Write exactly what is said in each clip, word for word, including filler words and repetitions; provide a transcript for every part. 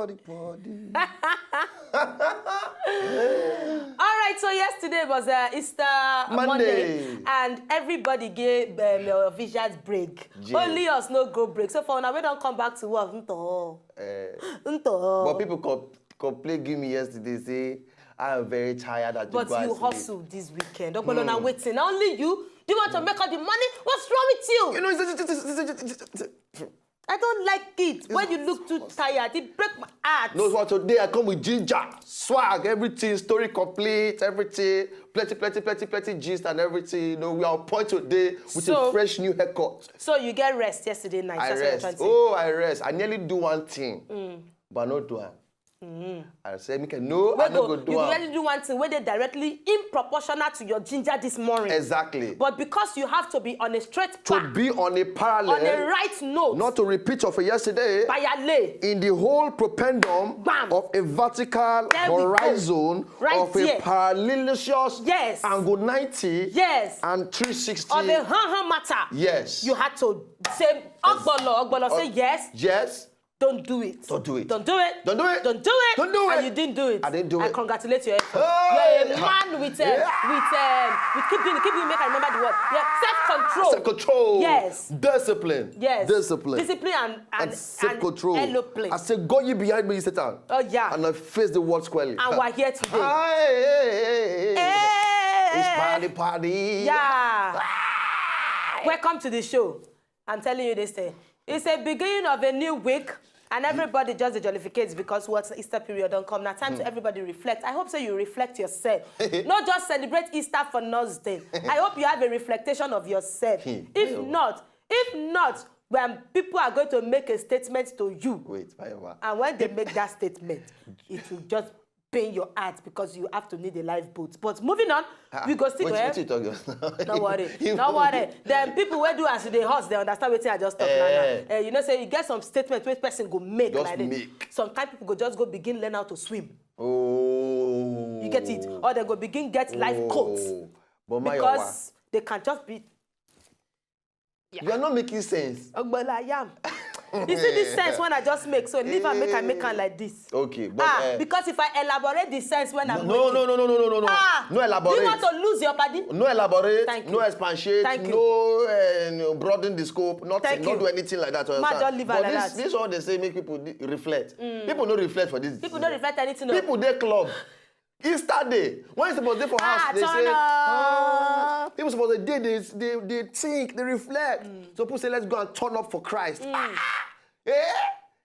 All right, so yesterday was uh, Easter Monday. Monday, and everybody gave um, uh, visuals break. Yes. Only us no go break. So for now, we don't come back to work. Nto. Uh, Nto. But people com- complain give me yesterday, say, "I am very tired." But you hustle this weekend. Ogbolo, na wetin? Na only you? Do you want to make all the money? What's wrong with you? You know, it's, it's, it's, it's, it's, it's, I don't like it when you look too tired. It break my heart. No, what today I come with ginger, swag, everything, story complete, everything, plenty, plenty, plenty, plenty gist and everything. You know, we are on point today with a fresh new haircut. So you get rest yesterday night. I rest. Oh, I rest. I nearly do one thing, but I no do am. I say, "Make I no, I no go do am." You really do one thing wey dey directly in proportional to your ginger this morning. Exactly. But because you have to be on a straight path, to be on a parallel, on a right note, not to repeat of yesterday, bayale, in the whole propendum of a vertical horizon of a parallelicious angle ninety, yes, and three sixty of a ha ha matter. Yes. You had to say, "Ogbolo, Ogbolo, say yes." Yes. Don't do it. Don't do it. Don't do it. Don't do it. Don't do it. Don't do it. And you didn't do it. I didn't do it. I congratulate you. Hey! You're a man with uh, with um, with keep doing, keep doing. Make I remember the word. Yeah, self control. Self control. Yes. Discipline. Yes. Discipline. Discipline and and, and self control. I say, "Go ye behind me, Satan." Oh yeah. And I face the world squarely. And we're here today. Hi, hey, hey, hey. It's party, party. Yeah. Welcome to the show. I'm telling you this thing. It's a beginning of a new week, and everybody just dey jollificate because what Easter period don come. Now time to everybody reflect. I hope so you reflect yourself. Not just celebrate Easter for nothing. I hope you have a reflection of yourself. If not, if not, when people are going to make a statement to you, wait, and when they make that statement, it will just pain your heart because you have to need a lifeboat. But moving on, we go still go. Wetin you talk just now? No worry, no worry. Then people wey do as they horse, they understand wetin I just talk now. Eh, you know say you get some statement wey person go make like this. Sometimes people go just go begin learn how to swim. Oh. You get it? Or they go begin get life coats because they can just be You are not making sense. Ogbolo, I am. You see this sense when I just make, so leave am make I make am like this. Okay, but ah, uh, because if I elaborate the sense when I'm no, making, no, no, no, no, no, no, no. Ah, no elaborate. Do you want to lose your body? No elaborate. Thank you. No expatiate. Thank you. No, uh, no broaden the scope. Nothing. Thank you. Not do anything like that. You understand? Just leave am like that. But this, this one they say make people reflect. Mm. People no reflect for this. People no reflect anything. People dey club. Easter day, when you suppose dey for house, they say, ah, people suppose dey, they, they, they think, they reflect. So people say, "Let's go and turn up for Christ." Ah, eh?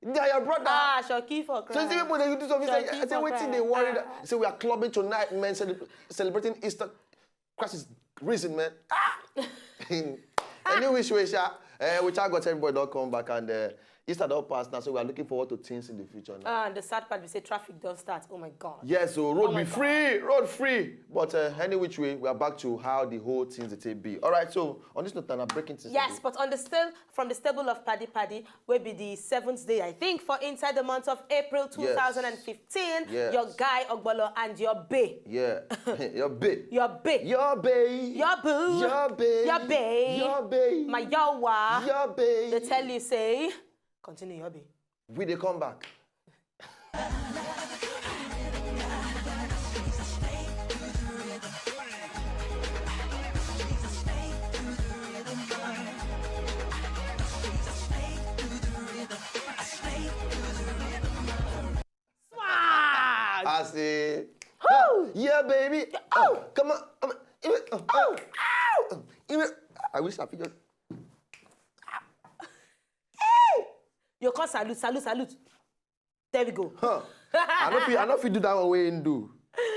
They are your brother. Ah, Shoki for Christ. So you see people, they do something. Say, "Wetin dey worry them?" Say, "We are clubbing tonight, man, celebrating Easter." Christ is risen, man. Ah! Any which way, sha, uh, we thank God everybody don come back and uh, Easter don pass now, so we are looking forward to things in the future now. Ah, and the sad part, we say traffic don start. Oh my God. Yes, so road be free, road free. But uh, any which way, we are back to how the whole things dey take be. All right, so on this note, now breaking things. Yes, but on the still from the stable of Paddy Paddy, will be the seventh day, I think, for inside the month of April two thousand and fifteen. Yes. Your guy Ogbolo and your bae. Yeah. Your bae. Your bae. Your bae. Your boo. Your bae. Your bae. Your bae. My yawa. Your bae. They tell you say, continue your bae. We dey come back. Swag! I say, woo! Yeah, baby. Oh, come on. Come on. Give me, oh, oh, oh. Give me, I wish I could just. Hey! You can't salute, salute, salute. There we go. Huh. I don't feel, I don't feel do that one way in do.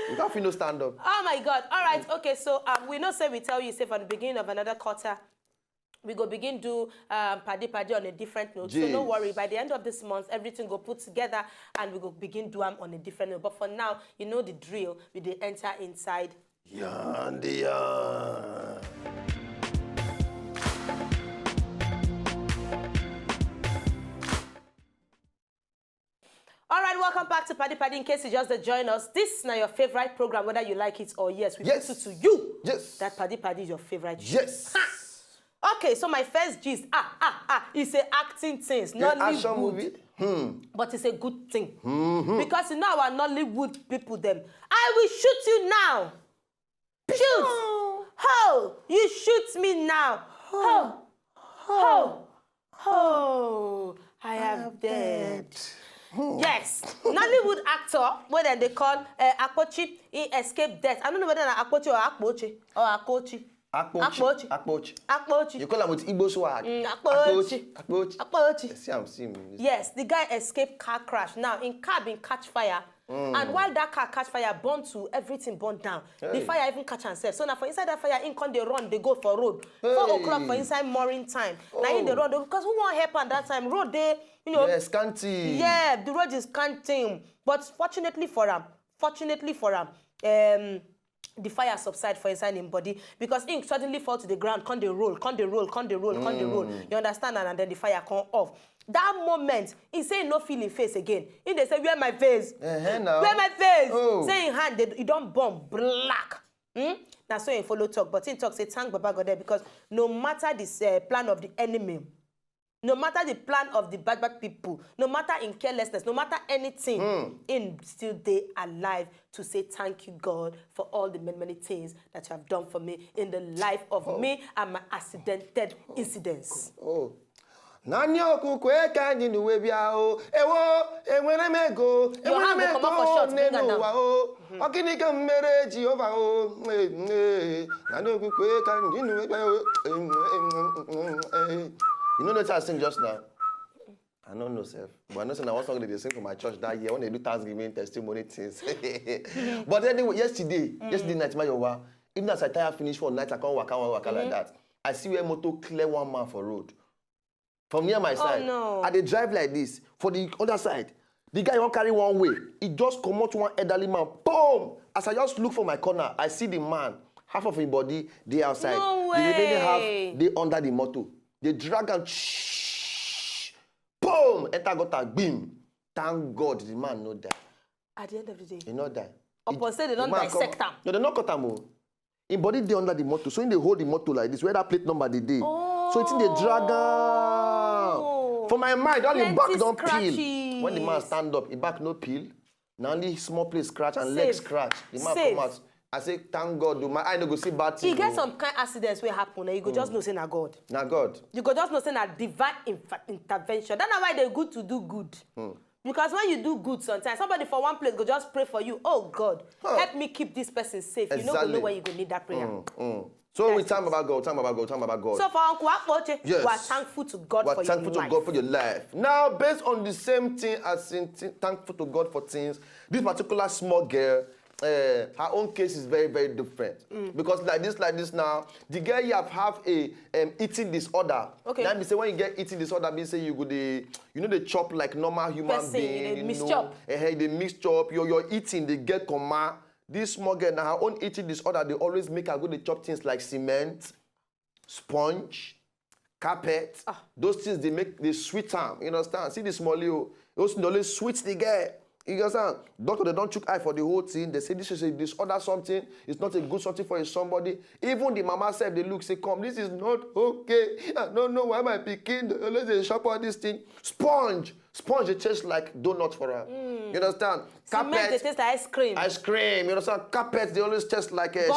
You can't feel no stand up. Oh my God. All right. Okay. So um, we know say we tell you say from the beginning of another quarter, we go begin do um, Paddy Paddy on a different note. So no worry. By the end of this month, everything go put together and we go begin do am on a different note. But for now, you know the drill. We dey enter inside. Yarn the yarn. All right, welcome back to Paddy Paddy. In case you just dey join us, this is now your favorite program, whether you like it or yes. We put it to you that Paddy Paddy is your favorite show. Yes. Ha! Okay, so my first gist, ah, ah, ah, it's a acting things, Nollywood. Action movie? Hmm. But it's a good thing. Mm-hmm. Because you know our Nollywood people them. I will shoot you now. Shoot. Oh. Ho! You shoot me now. Ho! Ho! Ho! I am dead. Yes. Nollywood actor, wey dem dey call uh, Akpochi, he escaped death. I don't know whether na Akpochi or Akpochi or Akpochi. Akpochi. Akpochi. Akpochi. Akpochi. You call am with Igbo swag. Mm, Akpochi. Akpochi. Akpochi. Akpochi. See am, see him. Yes, the guy escaped car crash. Now, in car been catch fire. Mm. And while that car catch fire, burn to everything burn down. Hey. The fire even catch himself. So now for inside that fire, in come dey run, dey go for road. Hey. Four o'clock for inside morning time. Now in the road because who won't help at that time? Road dey, you know. Yes, scanty. Yeah, the road is scanty. But fortunately for him, fortunately for him, um, the fire subside for inside him body because him suddenly fall to the ground, come dey roll, come dey roll, come dey roll, come dey roll. Mm. You understand? And, and then the fire come off. That moment, he say he no feel him face again. He dey say, "Where my face? Uh-huh, now. Where my face?" Oh. Say him hand, dey, he don burn black. Hmm? Na so he follow talk, but he talk say, "Thank Baba God there because no matter this uh, plan of the enemy, no matter the plan of the bad bad people, no matter in carelessness, no matter anything, mm. Him still dey alive to say thank you God for all the many many things that you have done for me in the life of oh. Me and my accidented oh. Incidents." Oh. Naanị okwukwe ka anyị n'uwe bịa o ewo enwere m ego enwere m ego n'elu ụwa o ọ gịnị ka m mere Jehova o naanị okwukwe ka anyị n'uwe bịa o you know that I sing just now. I don't know self, but I know say na one song they dey sing for my church that year when they do Thanksgiving testimony things. But anyway, yesterday, mm. Yesterday night, my yowa, even as I tire finish for night, I can't waka one waka mm-hmm. Like that. I see where motor clear one man for road. From near my side, oh, no. I dey drive like this. For the other side, the guy won't carry one way. He just comot one elderly man. Boom! As I just look for my corner, I see the man. Half of his body dey outside. No way. The remaining half dey under the motor. They drag am. Shh, boom! Enter gutter. Gbim! Thank God the man no die. At the end of the day, he no die. Upon say they don dissect am. No, they no cut am o. Him body dey under the motor, so him dey hold the motor like this, where that plate number dey dey. Oh. So it dey drag am. For my mind, all him back don peel. When the man stand up, him back no peel. Na only small place scratch and leg scratch. The man come out. I say, thank God, do my eye no go see bad thing. You get some kind accidents wey happen, and you go just know say na God. Na God. You go just know say na divine intervention. That's why they good to do good. Hmm. Because when you do good sometimes, somebody for one place go just pray for you. Oh God, huh. Help me keep this person safe. Exactly. You no go know when you go need that prayer. Mm, mm. So we talk about God, talk about God, talk about God. So for Uncle Akpoche, yes. We are thankful to God for your life. We are thankful to God for your life. Now, based on the same thing as in th thankful to God for things, this particular small girl, uh, her own case is very, very different. Mm. Because like this, like this now, the girl you have, have a um, eating disorder. Okay. That means say when you get eating disorder, means say you go dey, you know, they chop like normal human being. You know, eh, they mix chop. Your, your eating, they get coma. This small girl, now her own eating disorder, they always make her go dey chop things like cement, sponge, carpet. Ah. Those things they make they sweet am. You understand? See this small little, those things always sweet the girl. You understand? Doctor, they don't chook eye for the whole thing. They say this is a disorder something. It's not a good something for a somebody. Even the mama said, they look, say, come, this is not okay. I don't know why my pikin dey always dey chop all this thing. Sponge. Sponge dey taste like donut for her. Mm. You understand? Cement dey taste like ice cream. Ice cream. You understand? Carpet dey always taste like a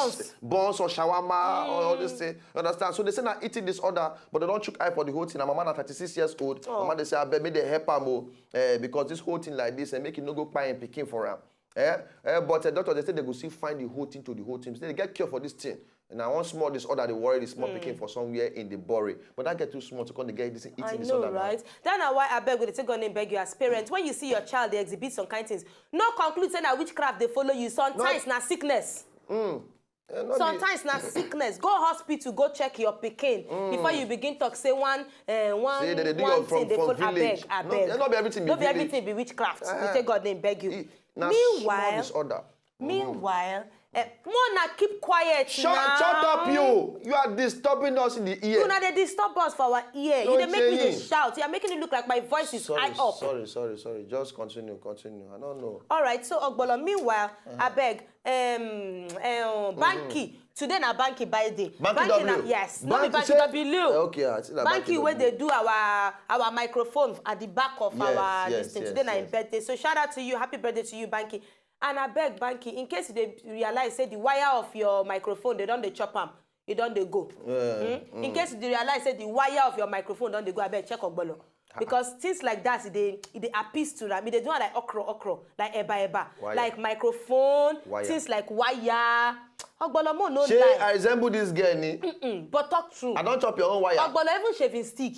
buns or shawarma or all this thing. You understand? So they say na eating disorder, but they don't chook eye for the whole thing. And mama na thirty-six years old. Oh. Mama they say, I bet me they help am o, eh, because this whole thing like this and make it no go kpai him pikin for am. Eh? Eh, but uh, doctor, they say they go still find the whole thing to the whole thing. Say they get cure for this thing. And I want small disorder, they worry the small pikin for somewhere in the bury. But that get too small to come to get this eating disorder. I know, right? That's why I beg with the take on name beg you as parents. When you see your child, they exhibit some kind things. No conclude say na witchcraft they follow you. Sometimes na sickness. Mm. Eh, no be- Sometimes na sickness. Go hospital, go check your pikin before you begin talk. Say one, uh, one, say they, they do one your from, thing they from follow. Village. Abeg, abeg. No, no be everything be village. No be everything be witchcraft. Uh-huh. We take God name beg you. E, na small disorder. Meanwhile, mm-hmm. Meanwhile, Eh, Mona, keep quiet Shut, now. Shut up, you. You are disturbing us in the ear. Una dey disturb us for our ear. You No dey make me dey change. Shout. You are making it look like my voice is Sorry, high up. sorry, sorry, sorry. Just continue, continue. I don't know. All right, so Ogbolo, meanwhile, abeg, um, um, Banky. Today na Banky birthday. Banky Banky na, W. yes, no be Banky Banky say- W. Okay, I see that Banky Banky wey W. Dey do our our microphone at the back of Yes, our yes, this thing. yes, Today na him yes. Birthday, so shout out to you, happy birthday to you, Banky. And abeg, Banky, in case you dey realize say the wire of your microphone dey don dey chop am, e don dey go. Hmm? In case you dey realize say the wire of your microphone don dey go, abeg check Ogbolo. Because things like that, e dey e dey appease to am. E dey do am like okro okro, like eba eba, Wire. Like microphone, Wire. Things like wire. Ogbolo, mo no Shey I lie. Resemble this girl ni? Mm, but talk true. I don chop your own wire. Ogbolo, even shaving stick.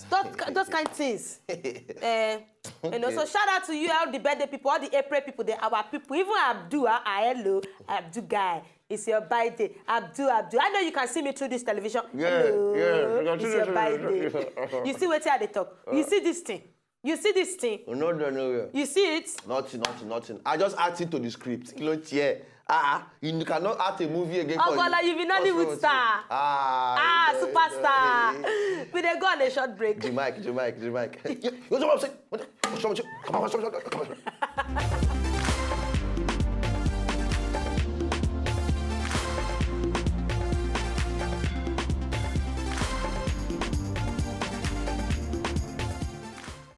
Those, those kind things. Eh, you know, so shout out to you, all the birthday people, all the April people, the our people, even Abdul, ah, ah, hello, Abdul guy, it's your birthday, Abdul, Abdul. I know you can see me through this television. Yeah, Hello, yeah, you can it's see your me through birthday. this television. You see what I dey talk? You see this thing? You see this thing? No, no, no, no. You see it? Nothing, nothing, nothing. I just act into the script. Kí ló tiẹ̀? Ah, ah, you cannot act a movie again. Ogbolo, you be Nollywood star. Ah, Ah, yeah, Superstar. yeah, yeah. We dey go on a short break. The mic, the mic, the mic. You, you know what I'm saying? What the- what's wrong with you? Come on, what's wrong with you? Come on, what's wrong with you?